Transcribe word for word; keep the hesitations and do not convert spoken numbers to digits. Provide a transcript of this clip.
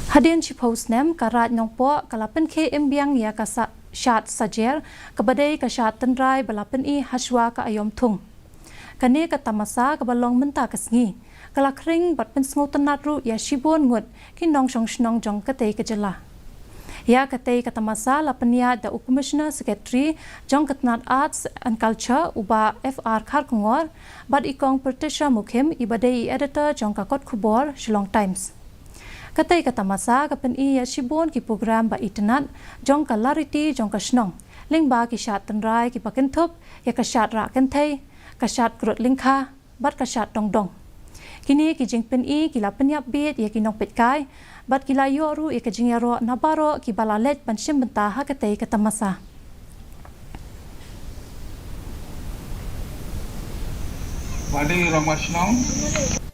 Hadien shiphew snem, ka Raid Nongpoh ka la pynkhie im biang ïa ka sa-, shad Sajer, kaba dei ka shad tynrai ba la pyni hashwa ka aïom thung. Kane ka tamasa kaba long mynta ka sngi ka la khring bad pynsngewtynnad ruh ïa shibun ngut ki nongshong shnong jong katei ka jylla. Ïa katei ka tamasa la pynïaid da u Commissioner Secretary jong ka tnat Arts and Culture, u Bah F R Kharkongor, bad i Kong Patricia Mukhim, iba dei i editor jong ka kot khubor Shillong Times. Katei ka tamasa ka pyni ïa shibun ki program ba itynnad jong ka lariti jong ka shnong, lyngba ki shad tynrai kiba kynthup ïa ka shad rah kynthei, ka shad krut lyngkha bad ka shad dongdong. Kine ki jingpyni ki la pynïap bieit ïa ki nongpeitkai bad ki la ïoh ruh ïa ka jingïaroh na baroh kiba la leit ban shim bynta ha katei ka tamasa. Wadi Rongmashnong.